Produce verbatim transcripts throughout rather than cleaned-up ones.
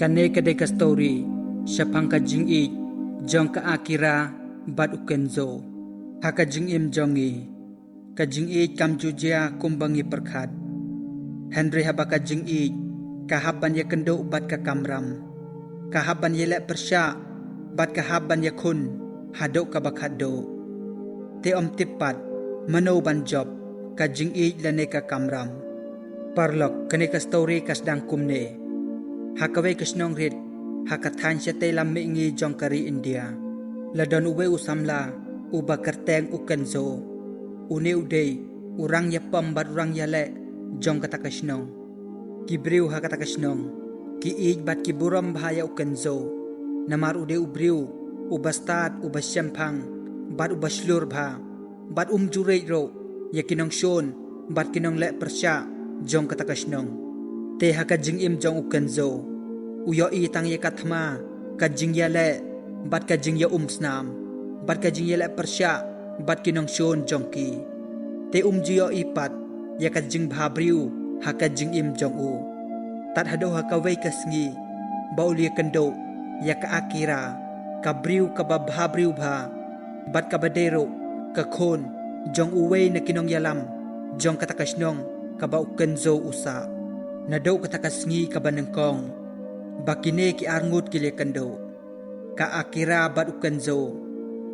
Kane ka dei ka story shaphang ka jingïeit jong ka Akira bad u Kenzo. Ha ka jingim jong ngi, ka jingïeit kam ju jia kumba ngi pyrkhat. Hynrei haba ka jingïeit ka hap ban ïakynduh bad ka kamram, ka hap ban ïaleh pyrshah bad ka hap ban ïakhun haduh kaba khatduh. Te ym tip pat mano ban jop, ka jingïeit lane ka kamram. Paralok, kane ka story ka sdang kumne. Ha kawei ka shnong rit ha ka thaiñ shatei lam mihngi jong ka ri India, la don uwei u samla uba kyrteng u Kenzo. Une u dei u rang ïapom bad u rang ïaleh jong kata ka shnong. Ki briew ha kata ka shnong ki ïeit bad ki burom bha ïa u Kenzo, namar u dei u briew uba stad, uba shemphang bad uba shlur bha, bad um ju rit ruh ïa ki nongshun bad ki nongleh pyrshah jong kata ka shnong. Te ha ka jingim jong u Kenzo, u ïohi tang ïa ka thma, ka jingïaleh bad ka jingïaumsnam bad ka jingïaleh pyrshah bad ki nongshun jong ki. Te um ju ïohi pat ïa ka jingbha briew ha ka jingim jong u. Tad haduh ha kawei ka sngi ba u la ïakynduh ïa ka Akira, ka briew kaba bha briew bha bad kaba dei ruh ka khun jong uwei na ki nongïalam jong kata ka shnong kaba u Kenzo u sah. Naduh kata ka sngi kaba nyngkong ba kine ki arngut ki la ïakynduh, ka Akira bad u Kenzo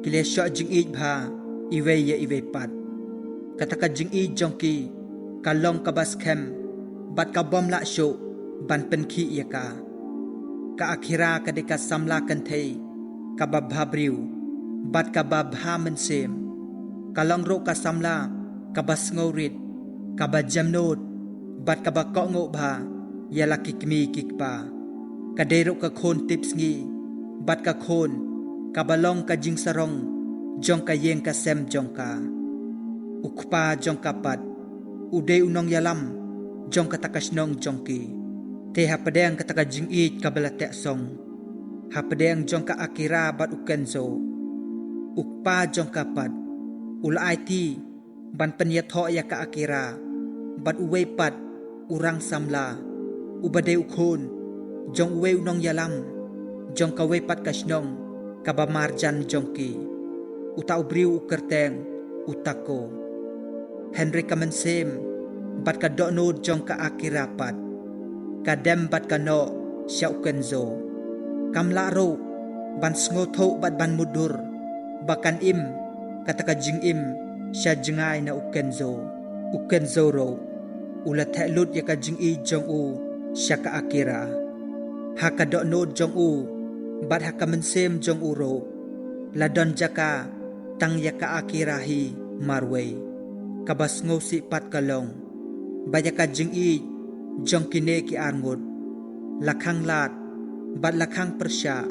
ki la shoh jingïeit bha iwei ïa iwei pat. Kata ka jingïeit jong ki ka long kaba skhem bad ka bym lah shuh ban pynkhih ïa ka. Ka Akira ka dei ka samla kynthei kaba bha briew bad kaba bha mynsiem. Ka long ruh ka samla kaba sngewrit, kaba jemnud bad kaba kohnguh bha ïa la ki kmie ki kpa. Ka dei ruh ka khun tipsngi bad ka khun kaba long ka jingsarong jong ka ïing ka sem jong ka. U kpa jong ka pat u dei u nongïalam jong kata ka shnong jong ki. Te hapdeng kata ka jingïeit kaba la tehsong hapdeng jong ka Akira bad u Kenzo, u kpa jong ka pat u la aiti ban pynïathoh ïa ka Akira bad uwei pat u rang samla uba dei u khun jong uwei u nongïalam jong kawei pat ka shnong kaba marjan jong ki. Uta u briew u kyrteng u Tako. Hynrei ka mynsiem bad ka dohnud jong ka Akira pat ka dem bad ka noh sha u Kenzo. Kam lah ruh ban sngewthuh bad ban mutdur ba kan im kata ka jingim sha jngai na u Kenzo. U Kenzo ruh u la theh lut ïa ka jingïeit jong u sha ka Akira. Ha ka dohnud jong u bad ha ka mynsiem jong u ruh la don jaka tang ïa ka Akira hi marwei. Kaba sngewsih pat ka long ba ïa ka jingïeit jong kine ki arngut la khang lad bad la khang pyrshah.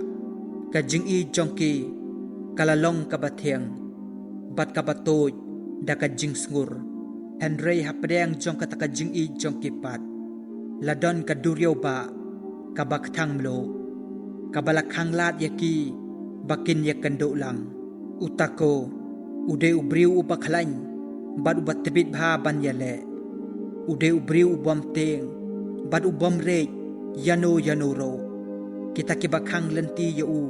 Ka jingïeit jong ki ka la long kaba thiang bad kaba tuid da ka jingsngur. Hynrei hapdeng jong kata ka jingïeit jong ki pat la don ka duriaw bah kaba kthang mluh kaba la khang lad ïa ki ba kin ïakynduh lang. U Tako u dei u briew uba khlaiñ bad uba tbit bha ban ïaleh. U dei u briew u bym tieng bad u bym rit ïano ïano ruh. Kita kiba khang lynti ïa u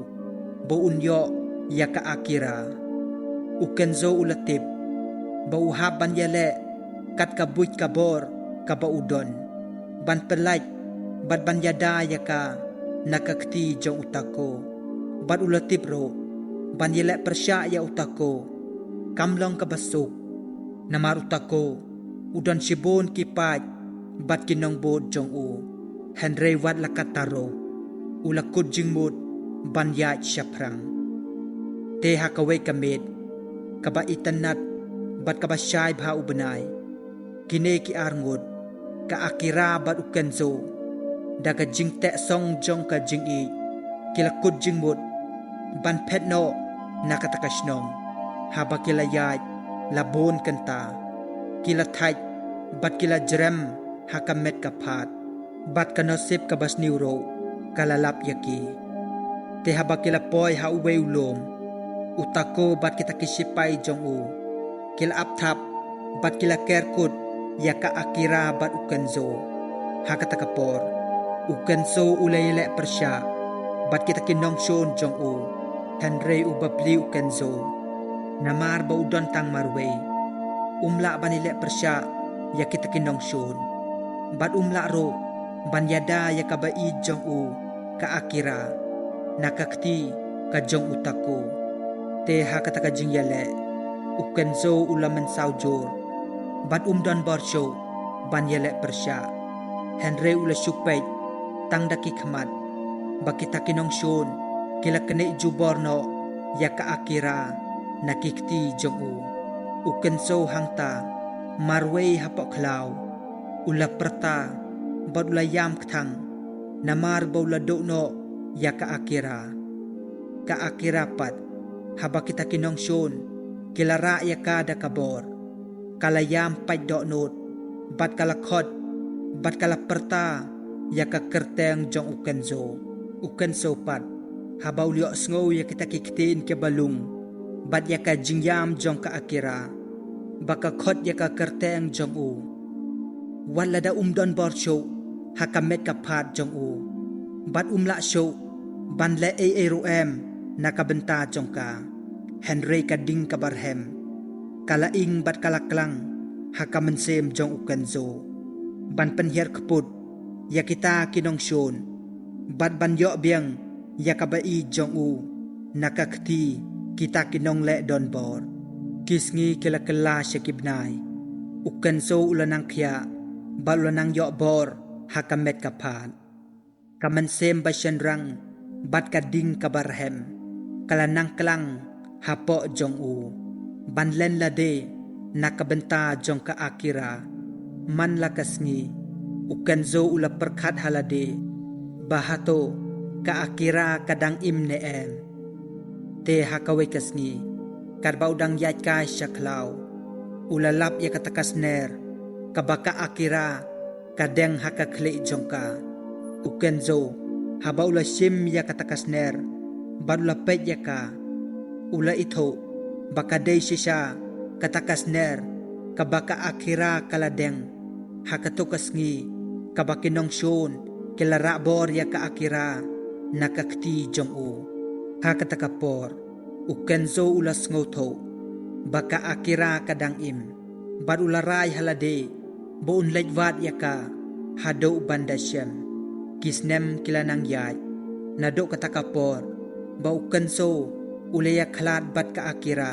ba un ïoh ïa ka Akira. U Kenzo u la tip ba u hap ban ïaleh kat ka buit ka bor kaba u don, ban pyllait bad ban ïada ïa ka na ka kti jong u Tako. Bad u la tip ruh ban ïaleh pyrshah ïa u Tako kam long kaba suk, namar u Tako u don shibun ki paid bad ki nongbud jong u. Hynrei wat la katta ruh u la kut jingmut ban ïaid shaphrang. Te ha kawei ka miet kaba itynnad bad kaba shai bha u bnai, kine ki arngut, ka Akira bad u Kenzo, da ka jingteh song jong ka jingïeit, ki la kut jingmut ban phet noh na kata ka shnong. Haba ki la ïaid la bun kynta, ki la thait bad ki la jrem ha ka met ka phad, bad ka nusip kaba sniew ruh ka la lap ïa ki. Te haba ki la poi ha uwei u lum, u Tako bad kita ki shipai jong u ki la ap thap bad ki la ker kut ïa ka Akira bad u Kenzo. Ha kata ka por U Kenzo u la ïaleh pyrshah bad kita ki nongshun jong u, hynrei u bapli u Kenzo, namar ba u don tang marwei. Um lah ban ïaleh pyrshah ïa kita ki nongshun, bad um lah ruh ban ïada ïa kaba ïeit jong u, ka Akira, na ka kti ka jong u Tako. Te ha kata ka jingïaleh, u Kenzo u la mynsaw jur bad um don bor shuh ban ïaleh pyrshah. Hynrei u la shu peit tang da ki khmat ba kita ki nongshun ki la knieh jubor noh ïa ka Akira na ki kti jong u. U Kenzo hangta marwei hapoh khlaw u la pyrta bad u la ïam kthang, namar ba u la duh noh ïa ka Akira. Ka Akira pat, haba kita ki nongshun ki la rah ïa ka da ka bor, ka la ïam pait dohnud bad ka la khot bad ka la pyrta ïa ka kyrteng jong u Kenzo. U Kenzo pat, haba u la ïohsngew ïa kita ki ktien kiba lung bad ïa ka jingïam jong ka Akira, ba ka khot ïa ka kyrteng jong u, wat lada um don bor shuh ha ka met ka phad jong u, bad um lah shuh ban leh ei ei ruh em na ka bynta jong ka, hynrei ka ding kaba rhem ka la ing bad ka la klang ha ka mynsiem jong u Kenzo ban pynhiar kput ïa kita ki nongshun bad ban ïoh biang ïa kaba ïeit jong u na ka kti kita ki nongleh donbor. Ki sngi ki la kylla sha ki bnai. U Kenzo u la nang khiah bad u la nang ïoh bor ha ka met ka phad. Ka mynsiem ba shynrang bad ka ding kaba rhem ka la nang klang hapoh jong u ban len lade na ka bynta jong ka Akira. Man la ka sngi, u Kenzo u la pyrkhat ha lade ba hato ka Akira ka dang im ne em. Te ha kawei ka sngi, katba u dang ïaid kai sha khlaw, u la lap ïa kata ka sner kaba ka Akira ka deng ha ka khlieh jong ka. U Kenzo, haba u la shim ïa kata ka sner bad u la peit ïa ka, u la ithuh ba ka dei shisha kata ka sner kaba ka Akira ka la deng ha kato ka sngi kaba ki nongshun ki la rah bor ïa ka Akira na ka kti jong u. Ha kata ka por, u Kenzo u la sngewthuh ba ka Akira ka dang im bad u la rai ha lade ba un leit wad ïa ka haduh ban da shem. Ki snem ki la nang ïaid, naduh kata ka por ba u Kenzo u la ïakhlad bad ka Akira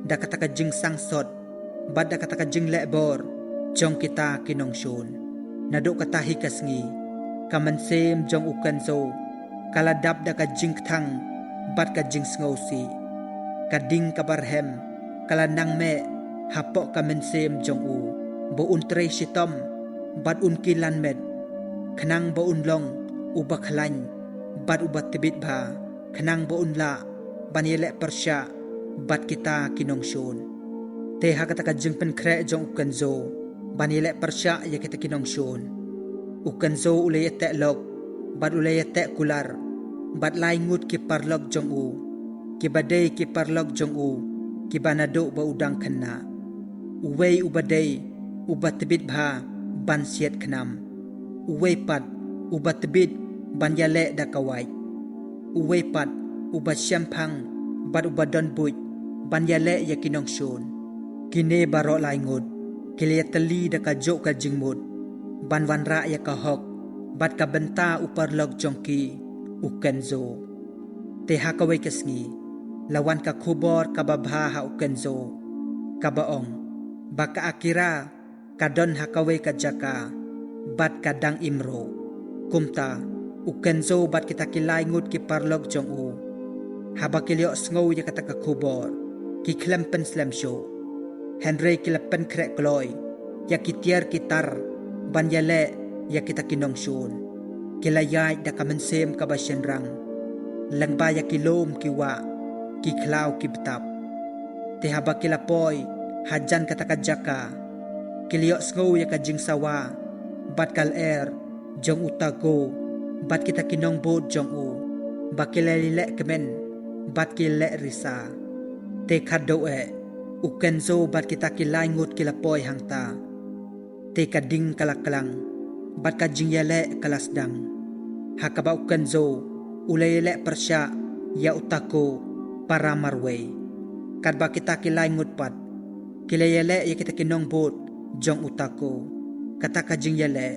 da kata ka jingsangsot bad da kata ka jingleh bor jong kita ki nongshun. Naduh kata hi ka sngi, ka mynsiem jong u Kenzo ka la dap da ka jingkthang bad ka jingsngewsih. Ka ding kaba rhem ka la nang meh hapoh ka mynsiem jong u ba un trei shitom bad un kilan met, khnang ba un long uba khlaiñ bad uba tbit bha, khnang ba un lah ban ïaleh pyrshah bad kita ki nongshun. Te ha kata ka jingpynkhreh jong u Kenzo ban ïaleh pyrshah ïa kita ki nongshun, u Kenzo u la ïateh lok bad u la ïateh kular bad lai ngut ki paralok jong u, kiba dei ki paralok jong u kiba naduh ba u dang khynnah. Uwei uba dei uba tbit bha ban siat khnam, uwei pat uba tbit ban ïaleh da ka wait, uwei pat uba shemphang bad uba donbuit ban ïaleh ïa ki nongshun. Kine baroh lai ngut ki la ïatylli da kajuh ka jingmut ban wanrah ïa ka hok bad ka bynta u paralok jong ki, u Kenzo. Te ha kawei ka sngi, la wan ka khubor kaba bha ha u Kenzo, kaba ong ba ka Akira ka don ha kawei ka jaka bad ka dang im ruh. Kumta, u Kenzo bad kita ki lai ngut ki paralok jong u, haba ki la ïohsngew ïa kata ka khubor, ki khlem pynslem shuh. Hynrei ki la pynkhreh kloi ïa ki tiar ki tar ban ïaleh ïa kita ki nongshun. Ki la ïaid da ka mynsiem kaba shynrang lyngba ïa ki lum ki wah, ki khlaw ki btap. Te haba ki la poi hajan kata ka jaka, ki la ïohsngew ïa ka jingsawa bad ka lyer jong u Tako bad kita ki nongbud jong u, ba ki la ïaleh kmen bad ki ïaleh risa. Te khadduh eh, u Kenzo bad kita ki lai ngut ki la poi hangta. Te ka ding ka la klang bad ka jingïaleh ka la sdang. Ha kaba u Kenzo u la ïaleh pyrshah ïa u Tako para marwei. Katba kita ki lai ngut pat ki la ïaleh ïa kita ki nongbud jong u Tako. Kata ka jingïaleh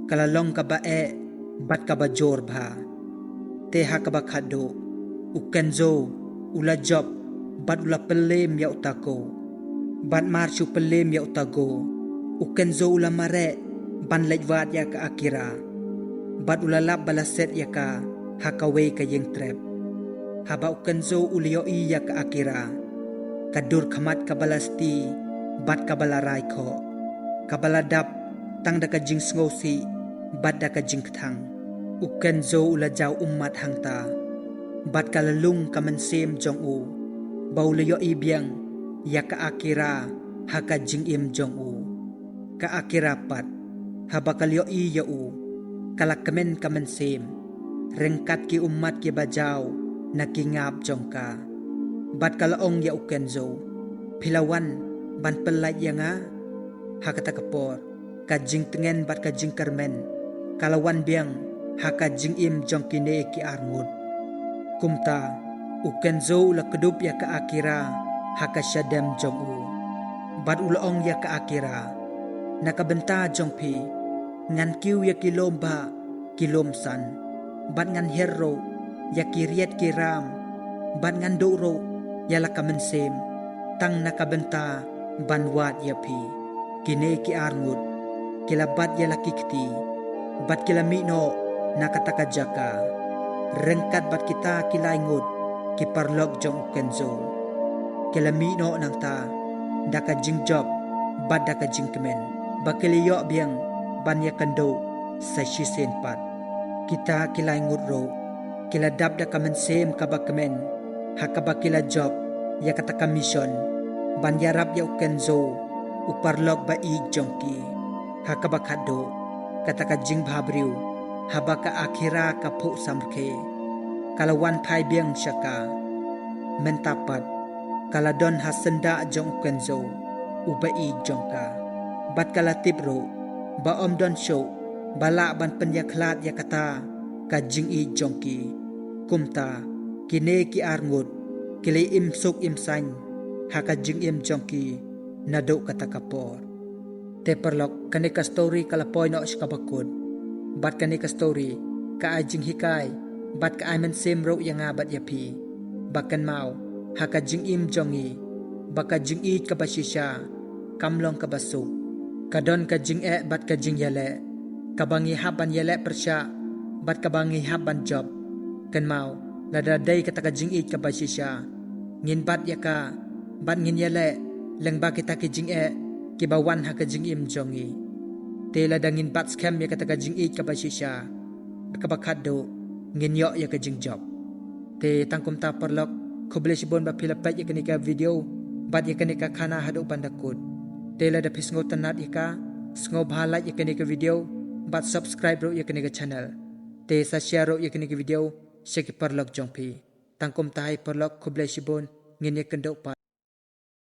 ka la long kaba eh bad kaba jur bha. Te ha kaba khatduh u Kenzo u la jop bad u la pynlem ïa u Tako. Bad mar shu pynlem ïa u Tako, u Kenzo u la mareh ban leit wad ïa ka Akira. Bad u la lap ba la set ïa ka ha kawei ka ïing trep. Haba u Kenzo u la ïohi ïa ka Akira, ka dur khmat kaba la sti bad kaba la rai khoh, kaba la dap tang da ka jingsngewsih bad da ka jingkthang. U Kenzo u la jaw ummat hangta bad ka la lung ka mynsiem jong u ba u la ïohi biang ïa ka Akira ha ka jingim jong u. Ka Akira pat, haba ka la ïohi ïa u, ka la kmen ka mynsiem ryngkat ki ummat kiba jaw na ki ngap jong ka. Bad ka la ong ïa u Kenzo, "Phi la wan ban pyllait ïa nga?" Ha kata ka por, ka jingtngen bad ka jingkyrmen ka la wan biang ha ka jingim jong kine ki arngut. Kumta u Kenzo u la kdup ïa ka Akira ha ka shadem jong u. Bad u la ong ïa ka Akira, "Na ka bynta jong phi ngan kiew ïa ki lum bah, ki lum san, bad ngan her ruh ïa ki riat ki ram, bad ngan duh ruh ïa la ka mynsiem, tang na ka bynta ban wad ïa phi." Kine ki arngut ki la bat ïa la ki kti bad ki la mih noh na kata ka jaka ryngkat bad kita ki lai ngut ki paralok jong u Kenzo. Ki la mih noh nangta da ka jingjop bad da ka jingkmen ba ki la ïoh biang ban ïakynduh sa shisien pat. Kita ki lai ngut ruh ki la dap da ka mynsiem kaba kmen ha kaba ki la jop ïa kata ka mission ban ïarap ïa u Kenzo, u paralok ba ïeit jong ki. Ha kaba khatduh, kata ka jingbhabriew haba ka Akira ka phuh samrkhie ka la wan phai biang sha ka. Mynta pat ka la don ha syndah jong u Kenzo, u ba ïeit jong ka. Bad ka la tip ruh ba ym don shuh ba lah ban pynïakhlad ïa kata ka jingïeit jong ki. Kumta kine ki arngut ki la im suk im saiñ ha ka jingim jong ki naduh kata ka por. Te paralok, kane ka story ka la poi noh sha kaba kut. Bad kane ka story ka ai jinghikai bad ka ai mynsiem ruh ïa nga bad ïa phi ba kynmaw ha ka jingim jong ngi ba ka jingïeit kaba shisha kam long kaba suk. Ka don ka jingeh bad ka jingïaleh kaba ngi hap ban ïaleh pyrshah bad kaba ngi hap ban jop. Kynmaw, lada dei kata ka jingïeit kaba shisha, ngin bat ïa ka bad ngin ïaleh lyngba kita ki jingeh kiba wan ha ka jingim jong ngi. Te lada ngin bat skhem ïa kata ka jingïeit kaba shisha, kaba khatduh ngin ïoh ïa ka jingjop. Te tang kumta paralok, khublei shibun ba phi la peit ïa kane ka video bad ïa kane ka khana haduh ban da kut. Te lada phi sngewtynnat ïa ka, sngewbha like ïa kane ka video bad subscribe ruh ïa kane ka channel. Te sa share ruh ïa kane ka video sha ki paralok jong phi. Tang kumta hi paralok, khublei shibun, ngin ïakynduh pat.